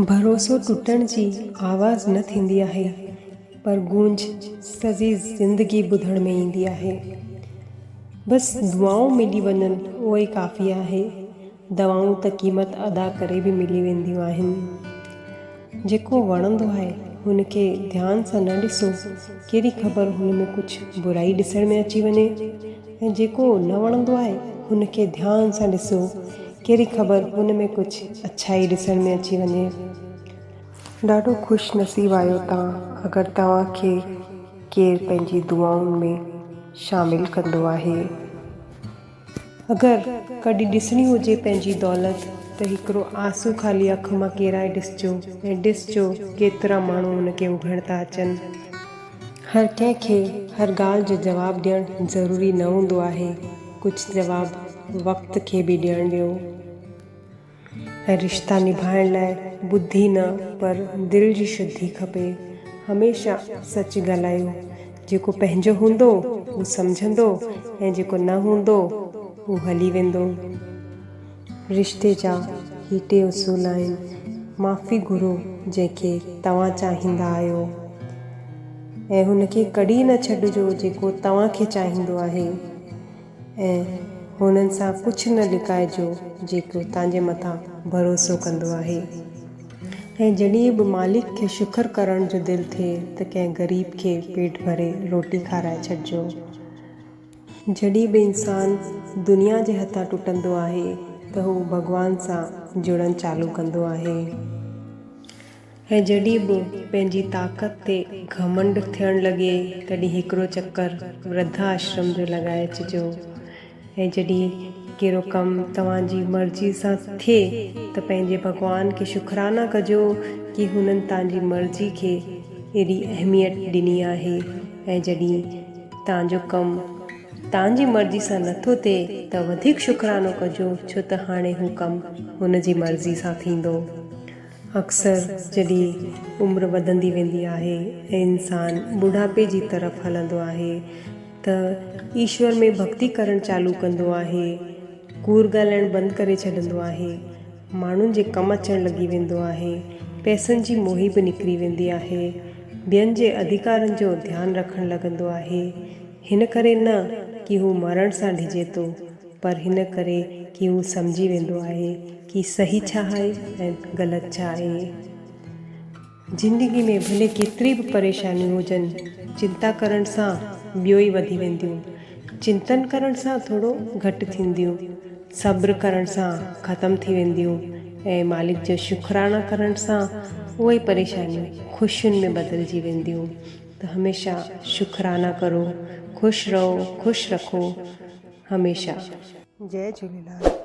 ڀروسو ٽٽڻ جي آواز نه ٿيندي آهي پر گونج سڄي زندگي ٻڌڻ ۾ ايندي آهي. بس دعائون ملي وڃن اهو ئي ڪافي آهي. دوائون ته قيمت ادا ڪري به ملي وينديون آهن. جيڪو وڻندو آهي هن کي ڌيان سان نه ڏسو ڪهڙي خبر هن ۾ ڪجهه برائي ڏسڻ ۾ اچي وڃي ۽ جيڪو نه وڻندو آهي هن کي ڌيان سان ڏسو ڪهڙي خبر هن ۾ ڪجهه اڇائي ڏسڻ ۾ اچي وڃي. ڏاڍو خوش نصيب آهيو توهان اگر توهان کي ڪير پنهنجي دعائن ۾ شامل ڪندو آهي. اگر ڪڏهن ڏسڻي هجي پنهنجي دولت ته هڪڙو آنسو خالي اک مان ڪيرائي ڏسجو ۽ ڏسجو ڪيترا ماڻهو ان کي اگهڻ ٿا اچن. هر ڪنهن کي هر ڳالهه جو جواب ڏيڻ ضروري نه هوندو آهي، ڪجهه جواب وقت کي به ڏيڻ ڏيو ۽ رشتا نڀائڻ لاء ٻڌي نه پر دل جي شڌي کپي، هميشه سچ ڳالهايو، جيڪو پنهنجو هوندو هو سمجهندو ۽ جيڪو نه هوندو هو هلي ويندو. رشتي جا هي ٽي اصول آهن، معافي گهرو جنهن کي توهان چاهيندا آهيو ۽ هن کي ڪڏهن نه ڇڏجو جيڪو توهان کي چاهيندو آهي ۽ هنن سان ڪجهه نه لڪائجو جيڪو توهان جي مٿان ڀروسو ڪندو آهي ۽ جڏهن به مالڪ کي شڪر ڪرڻ جو دل ٿئي ته ڪنهن غريب کي پيٽ ڀري روٽي کارائي ڇڏجو. جڏهن به انسان دنيا جي هٿان ٽٽندو آهي ته هو ڀڳوان سان جڙڻ چالو ڪندو آهي ۽ جڏهن به پنهنجي طاقت تي گهمنڊ ٿيڻ لڳي تڏهن هڪڙو چڪر ورڌا آشرم جو لڳائي اچجو ۽ جڏهن ڪهڙو ڪم توهان جي مرضي سان ٿئي ته پنهنجي ڀڳوان کي شڪرانا ڪجو ڪي هنن توهان جي مرضي کي ايڏي اهميت ڏني آهي ۽ جڏهن توهان جو ڪم توهان جي مرضي سان نه ٿو ٿئي ته وڌيڪ شڪرانو ڪجو ڇو ته هاڻي هو ڪم هن جي مرضي سان ٿيندو. اڪثر جڏهن عمر وڌندي ويندي آهي ۽ انسان ٻڍاپي جي طرف هلندو آهي ته ايشور ۾ ڀڳتي ڪرڻ چالو ڪندو آهي، ڪوڙ ڳالهائڻ بند ڪري ڇڏندو آهي، ماڻهن جي ڪم اچڻ لڳي ويندو آهي، پئسن جي موهي به نڪري ويندي آهي، ٻين جي اڌيڪارن جو ڌيان رکڻ لڳندو آهي، هن ڪري نه ڪي هو مرڻ سان ڊڄي ٿو، پر هن ڪري ڪي هو سمجهي ويندو آهي ڪي صحيح ڇا آهي ۽ غلط ڇا آهي. زندگي ۾ ڀلي ڪيتري به پريشانيون هجن، چنتا ڪرڻ سان ٻيو ئي وڌي وينديون. چنتن ڪرڻ سان ٿورو گهٽ ٿينديون. صبر ڪرڻ سان ختم ٿي وينديون ۽ مالڪ جو شڪرانا ڪرڻ سان اهي پريشانيون خوشين ۾ بدلجي وينديون ته هميشه شڪرانا ڪرو، خوش رهو، خوش رکو هميشه. جئي جهوليلال.